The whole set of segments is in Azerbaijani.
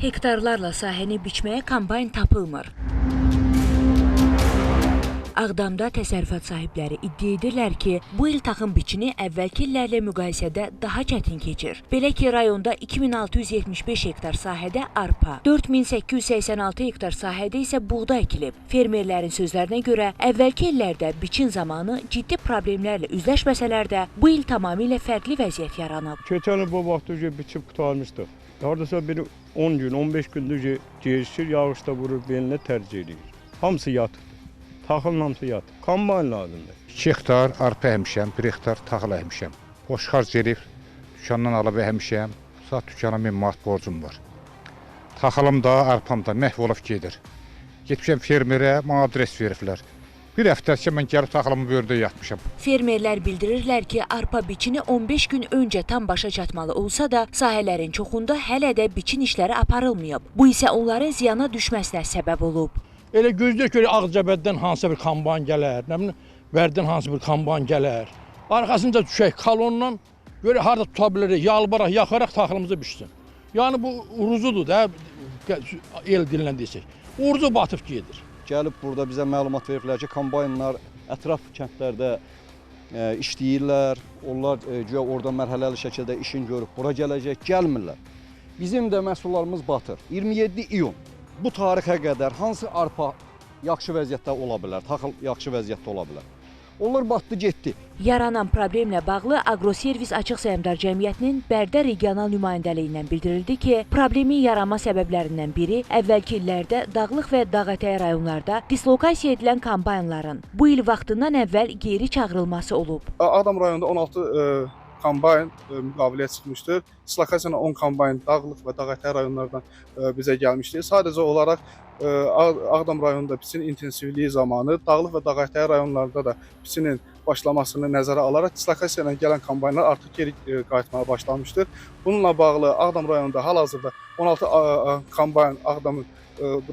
Hektarlarla sahəni biçməyə kombayn tapılmır. Ağdamda təsərrüfat sahibləri iddia edirlər ki, bu il taxım biçini əvvəlki illərlə müqayisədə daha çətin keçir. Belə ki, rayonda 2675 hektar sahədə arpa, 4886 hektar sahədə isə buğda əkilib. Fermerlərin sözlərinə görə, əvvəlki illərdə biçin zamanı ciddi problemlərlə üzləşməsələr də, bu il tamamilə fərqli vəziyyət yaranıb. Keçən il bu vaxt biçib qurtarmışdıq. Hardasa bir 10 gün, 15 gündür gecikir, yağış da vurur, belinə tərcih edir. Hamısı yatıbdır. Taxılın hamısı yatıb. Kombayn lazımdır. 2 hektar arpa əkmişəm, 1 hektar taxıl əkmişəm. Boş xərc elib, dükandan alıb əkmişəm. Saat dükana 1000 manat borcum var. Taxılım da, arpam da məhv olub gedir. Getmişəm fermerə, mənə adres veriblər. Bir həftə mən gəlib taxılımı böyründə yatmışam. Fermerlər bildirirlər ki, arpa biçini 15 gün öncə tam başa çatmalı olsa da, sahələrin çoxunda hələ də biçin işləri aparılmayıb. Bu isə onların ziyana düşməsinə səbəb olub. Elə gözləyək görək Ağcabəddən hansısa bir kombayn gələr, nə bilim, Vərdən hansı bir kombayn gələr. Arxasınca düşək kolonla, görək harda tuta bilirik, yalvaraq, yaxaraq taxılımızı biçsin. Yəni bu uruzudur da, el dilinə desək. Uruzu batıb gedir. Gəlib burada bizə məlumat veriblər ki, kombaynlar ətraf kəndlərdə işləyirlər. Onlar güya orada mərhələli şəkildə işin görüb bura gələcək, gəlmirlər. Bizim də məhsullarımız batır. 27 iyun bu tarixə qədər hansı arpa yaxşı vəziyyətdə ola bilər, taxıl yaxşı vəziyyətdə ola bilər. Onlar batdı, getdi. Yaranan problemlə bağlı Aqroservis Açıq Səhmdar Cəmiyyətinin Bərdə regional nümayəndəliyindən bildirildi ki, problemin yaranma səbəblərindən biri əvvəlki illərdə dağlıq və dağətəyi rayonlarda dislokasiya edilən kombaynların bu il vaxtından əvvəl geri çağırılması olub. Ağdam rayonunda 16 kombayn müqaviləyə çıxmışdır. Dislokasiyanın 10 kombayn dağlıq və dağətəyi rayonlardan bizə gəlmişdir. Sadəcə olaraq Ağdam rayonunda biçinin intensivliyi zamanı dağlıq və dağətəyi rayonlarda da biçinin başlamasını nəzərə alaraq dislokasiya ilə gələn kombaynlar artıq geri qayıtmağa başlamışdır. Bununla bağlı Ağdam rayonunda hal-hazırda 16 kombayn Ağdamın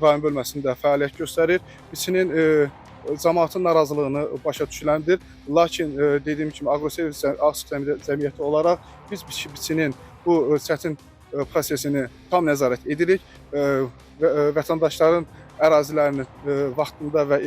rayon bölməsində fəaliyyət göstərir. Biçinin cəmaatın narazılığını başa düşüləndir. Lakin dediyim kimi Aqroservis Açıq Cəmiyyəti olaraq biz biçinin bu çətin prosesini tam nəzarət edirik və vətəndaşların ərazilərinin vaxtında və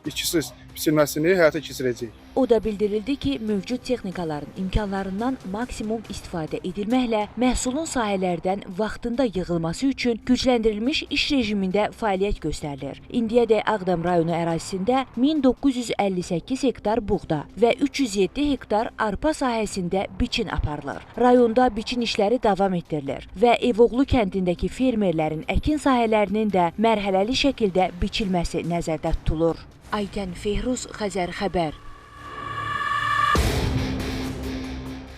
ikisiz biçilməsini həyata keçirəcəyik. O da bildirildi ki, mövcud texnikaların imkanlarından maksimum istifadə edilməklə məhsulun sahələrdən vaxtında yığılması üçün gücləndirilmiş iş rejimində fəaliyyət göstərilir. İndiyədək Ağdam rayonu ərazisində 1958 hektar buğda və 307 hektar arpa sahəsində biçin aparılır. Rayonda biçin işləri davam etdirilir və Evoğlu kəndindəki fermerlərin əkin sahələrinin də mərhələli şəkildə biçilməsi nəzərdə tutulur. Aytən Fehruz, Xəzər Xəbər.